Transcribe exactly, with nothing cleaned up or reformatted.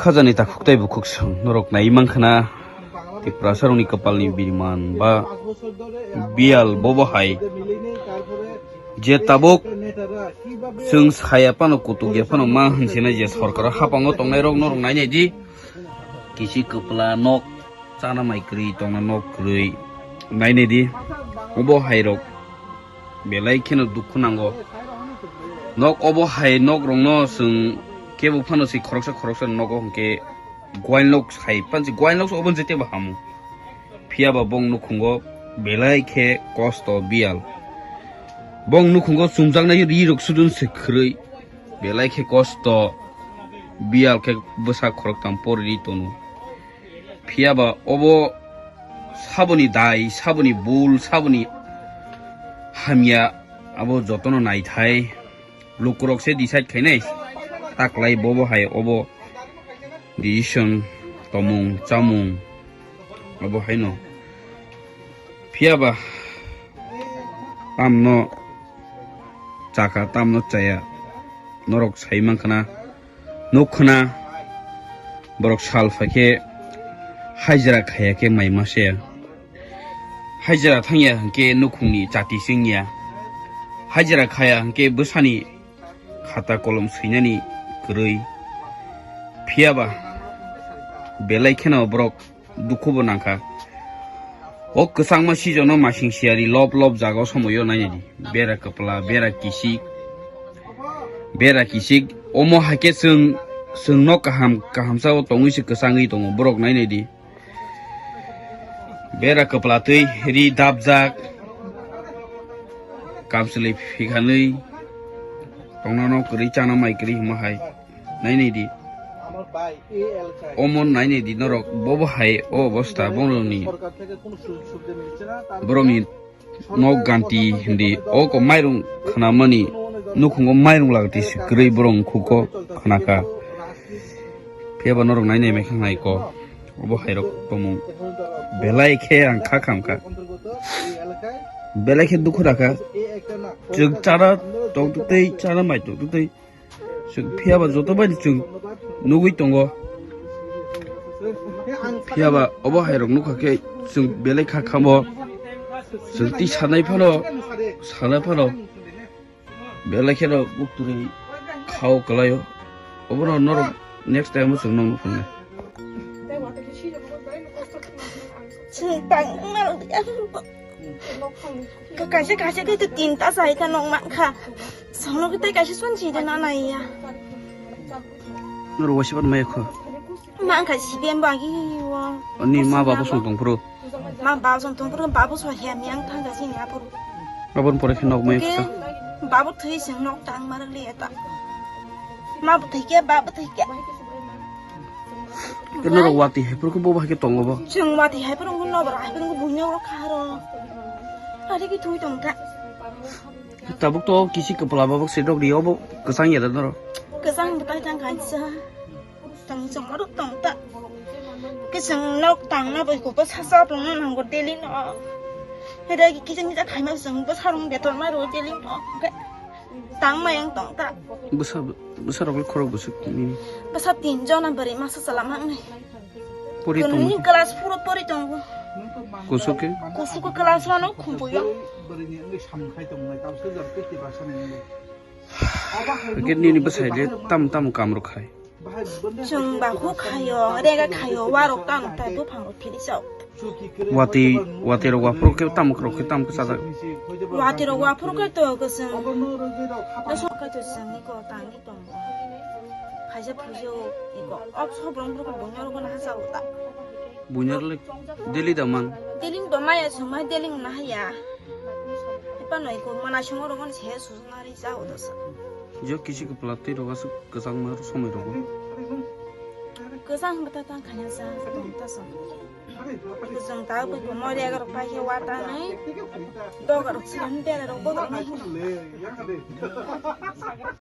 Khajani takhuk tei bukhuk swng norok nai mankha na, Tiprasa rokni kwpalni biriman ba biyal bobo hai je tabuk chwng saya phano kutuk ya phano ma hinsinai je sorkaro hapango tongnai rok norok nainai di. Kisi kwpla nok chana mai kwrwi tongna nok kwrwi nainai di. Obo hai rok belai kheno dukhu nango. Nok obo hai nok rokno chwng kebo phano se khoroksa khoroksa nogo hwnkhe guain lok sai pansi guain lok obo jete bo hamu. Phiya ba bong nukhungo belai khe kosto biyal. Bong nukhungo chumjaknai ri rok sudun se kwrwi belai khe kosto biyal khe bwsa khoroktham poriri tono. Phiya ba obo saboni dai, saboni bul, saboni hamya abo jotono naithai. Lukurok se decide khainai taklai bobo hai obo decision tomung chamung obo haino. Phiya ba tamno chakha tamno chaya norok sai mankha na. Nuk khna borok sal phaikhe hajra khaya khe mai mase. Hajra thangya hwnkhe nukhungni chati singya. Hajra khaya hwnkhe bwsani khata kolom swinani kwrwi. Phiya ba belai kheno borok dukhu bo nangkha. O kwchangma sijono masing siyari lob lob jaga o somoio nainai di. Bera kwpla, bera kisik, bera kisik. Omo haikhe chwng, chwngno kaham, kahamsa o tongwi se kwchangwi tongo. Borok nainai di. Bera kwpla twi ri dapjak. Kamchwlwi phikanwi tongnano kwrwi chana mai kwrwi hwnma hai. Nainai di. Omo nainai di norok bobo hai o obostha borokni. Borokni nok ganti hindi o ko mairung khnamani nukhungo mairung lagati se kwrwi borok khuko khnaka. Phiya ba norok nainai mai kha nai ko. Obo hai rok tomung belai khe ang kha kham kha. Belai khe dukhu rakha. Chwng chara tok tei chara mai tok tei. Chwng phiya ba joto bai chwng nugwi tongo. Phiya ba obo hai rok nukha khe chwng belai kha khamo. Chwng twi sanai phano, sana phano belai kheno buktwrwi khao kwlaio. Obono norok next time o chwng nuknai. Chwng tang nang nang ya. Kaisa kaisa khe to tinta chai ta nong man kha. Sono khe tai kaisa sun chi de na nai ya. Noro wasiban maya kho. Man kha si dem ba gi wo. Ani ma babu song tong phuru. Ma babu song tong phuru babu so he mi ang thang ja sini aphuru. Abon pore khe nok maya kho. Babu thwi sing nok tang mar le ta. Ma bu thwi ke babu thwi ke. Keno rok wati hai phuru khe bo bahai khe tongo bo. Chwng wati hai phuru no bra hai phuru buino rok kha ro. Ari ki thui tong ta. Tabuk to kisi kwpla babak se rok ri obo kwchang ya da noro. Kwchang bwtai tang kaisa. Tang chwng rok tong ta. Kwchang nok tang na bai ko sa sa tong no nango daily no. Heda ki kisa misa khai ma chwng bo sarung beton ma ro daily no. Tang ma yang tong ta. Bwsa, bwsa rok le khorok bwswk tini. Bwsa tin jona bwrwi masa chala mang nai. Pori tongo. Kwnwi class four o pori tongo. Kusuke? Kusuke class one o khumpuyo. Hwnkhe nini bwsai le tam tam kam rok khai? Chwng ba huk khaio, rega khaio, warok tang tai buphang rok phiri chao. Watwi, watwi rok waphuru khe tamo rok khe tamo khe chajak? Watwi rok waphuru khe to kwchwng. Asok khe to chwng iko tangwi tongo. Khaisa phujo iko. Op sob rong rok bunya rok na hasa uta. Bunya rok le daily da man? Daily do maya sumai daily na haya. Ipa no iko mana sumai rok se su. Nari chao dosa. Jo kisi kwpla twi rok aswk kwchangma somoi rogo. Kwchang hwnba ta tang khanya sa tong ta sa. Kwchang ta bui ko mori aga rok pai khe wa ta nai. Doga rok silam bera rok bodol nai.